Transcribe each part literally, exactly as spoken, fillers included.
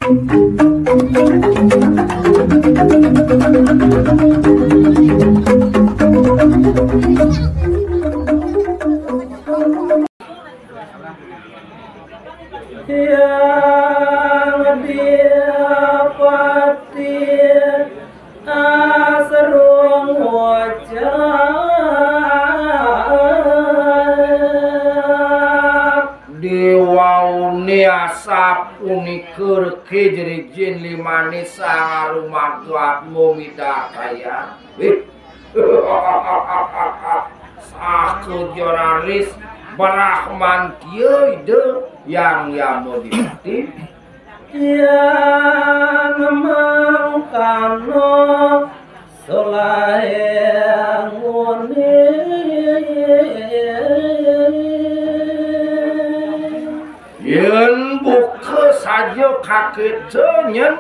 Yang dapati asrung wajah. Déwané asapunika, Riki, jrijin limané Sang Arumagatma midartayang. Wih. Sakéja raris brahmantiya Ida Hyang Yamadipati. Yang mangkana solah nguni. Yén buka saja kakéto nyén,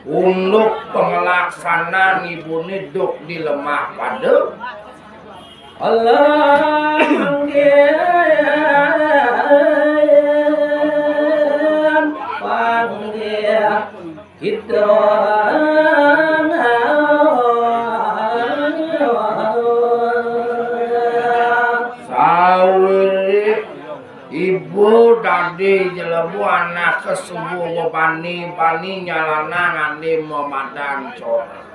unduk panglaksanan ibuné duk di lemah pada. Alang yén panggih kidang. Sawiréh ibu dadi jelema anaké suba bani-bani nyalanang ané mamadan corah.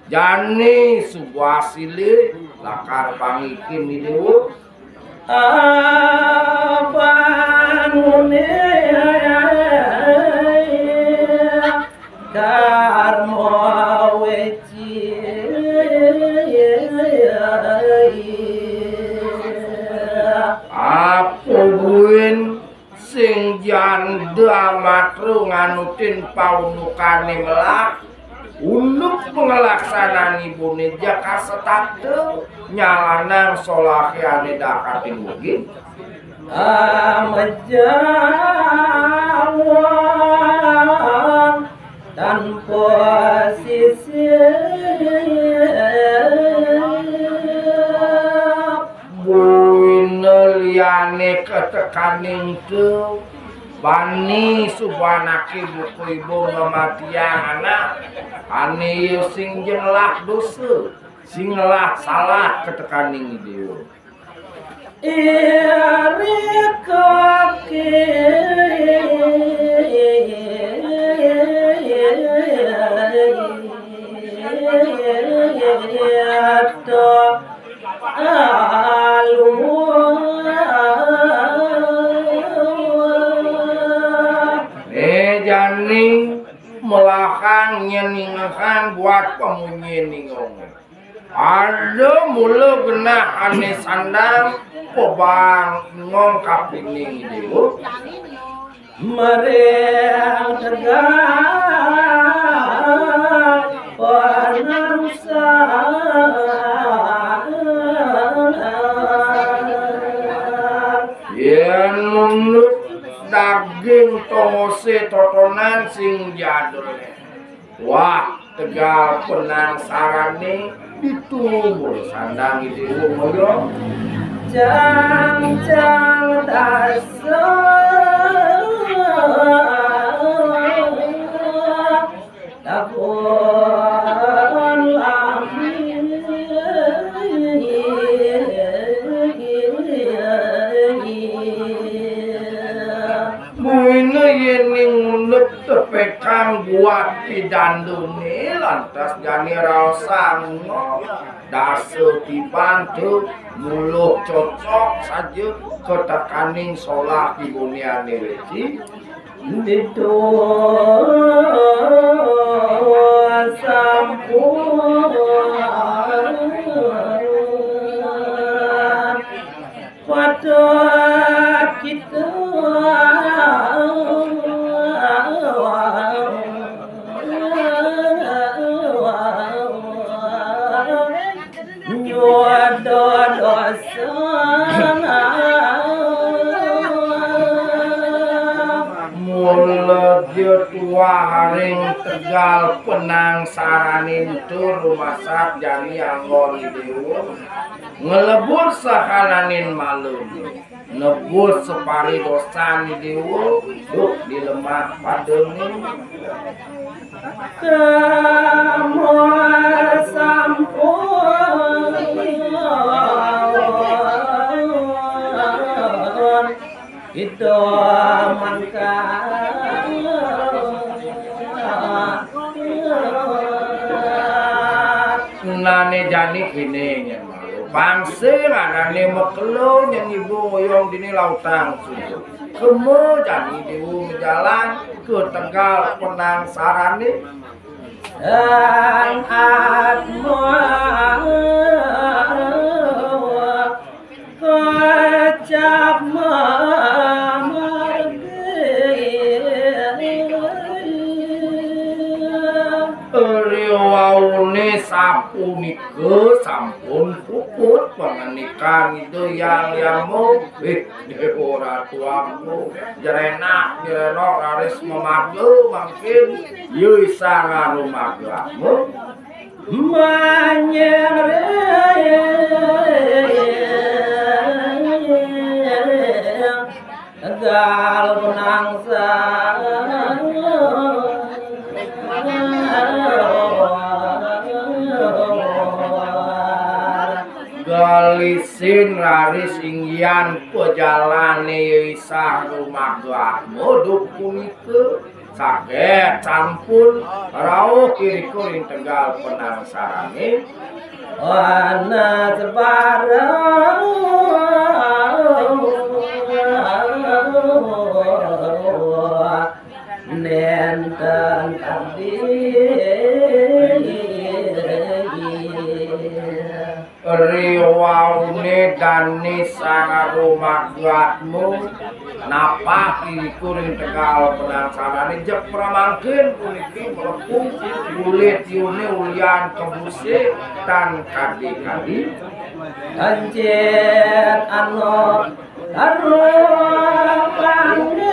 Jani suba asilé lakar pangikir Déwa. Apanuné karma weci. Apa buin sing janda amatra nganutin paundukané melah, unduk panglaksanan ibuné jaka setata nyalanang solahé ané dakating ugi. Amejawab tanpa sisip. Buina liané katekaning tu, bani suba anaké buka ibu ngamatiang anak, ané ya sing jenelah dosa, sing ngelah salah katekaning Déwa. Iri kaki aluh. Né jani melahang nyén ningehang buat pamunyin ningong. Ada mula genah ané sandang pabangong kapining Déwa. Maring tegal panangsan. Yén manut daging tongosé totonan sing jadul. Wah, tegal penangsarané ditu mula sandang Ida Hyang Wara. Jang-jang dasa tahun lami. Buina yéning unduk tepekang buat pidanduné, lantas jani raosang dasa tiban tu mula cocok saja katekaning solah ibuné ané weci. Ditu sampun patut kita nyuda dosa. Mula dia tu Waharing tegal penangsarané tur rumasat jani anggon Déwa, nglebur sahananing malun, nebus saparidosan Déwa, duh di lemah padané. Kama sampun ida mangkal. Nané jani kéné nyén malu. Pangsa anané makelo nyén ibu ngoyong dini lautang susu. Kema jani Déwa majalan ka tegal penangsarané. Sang Atma kecap mamargi. Riwauné sapunika sampun puput pangandikan Ida Hyang Yama. Eh, Déwa Ratu Agung, jrenak jrenok raris mamaga mangkin, ya Sang Arumaga Atma. Manyering tegal penangsa. Galisin raris inggihan pajalané Sang Arumaga Atma duk punika. Sagét sampun rauh irika ring tegal penangsarané. Ana sebarang nénten tadi. Riwauné dané Sang Arumaga Atma napah irika ring tegal penangsarané, jeg pramangkin puniki mlebu kulit tiuné ulian kebusik tan kadi-kadi. Encén anut Aruh panggih.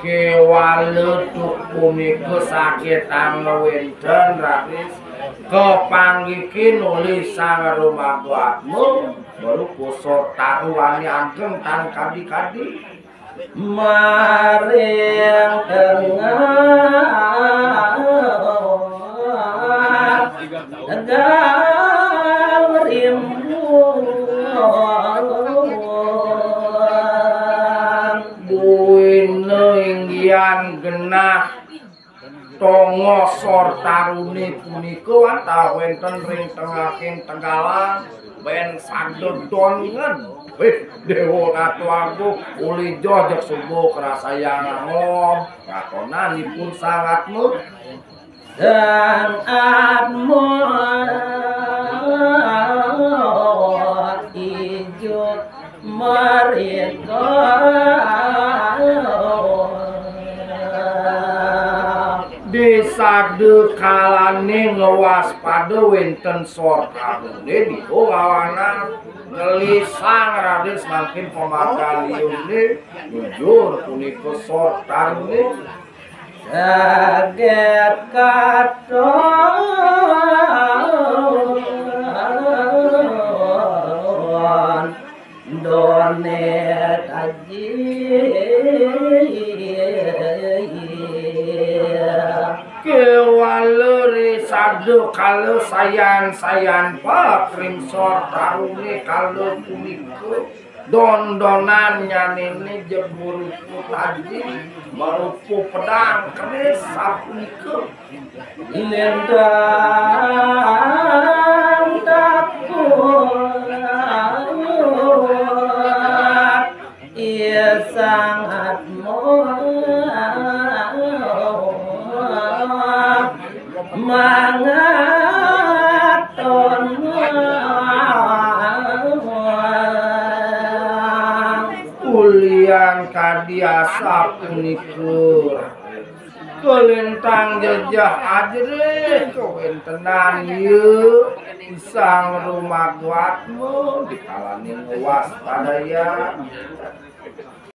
Kéwala duk punika sagetang wénten raris kapanggihin olih Sang Arumaga Atma, baru kusur taruhané ageng tan kadi-kadi. Maring tengah tegal rimbun. Buina inggihan genah Tongos Sor Taruné punika wantah wénten ring tengahing tegalan, bén sada dongen. Wih, Déwa Ratu Agung, uli joh jeg suba krasayang angom, ngatonanipun Sang Atma. Sang Atma ijuk mrika. Di sada kalané ngwaspada wénten Sor Taruné nika ngawanang ngelisang raris mangkin pamargan liuné, jujur punika Sor Taruné. Sagét katon doné taji. Kéwala ri sada kala sayan-sayan patrim Sor Taruné kala punika. Dondonannyané jeg marupa taji, marupa pedang keris sapunika. Lintang takut Iya Sang Atma mangaton. Ulian kadi asapunika. Kalintang jejeh ajrih kawéntenan ieu pisang rumaguatmu dikalaning waspadayang.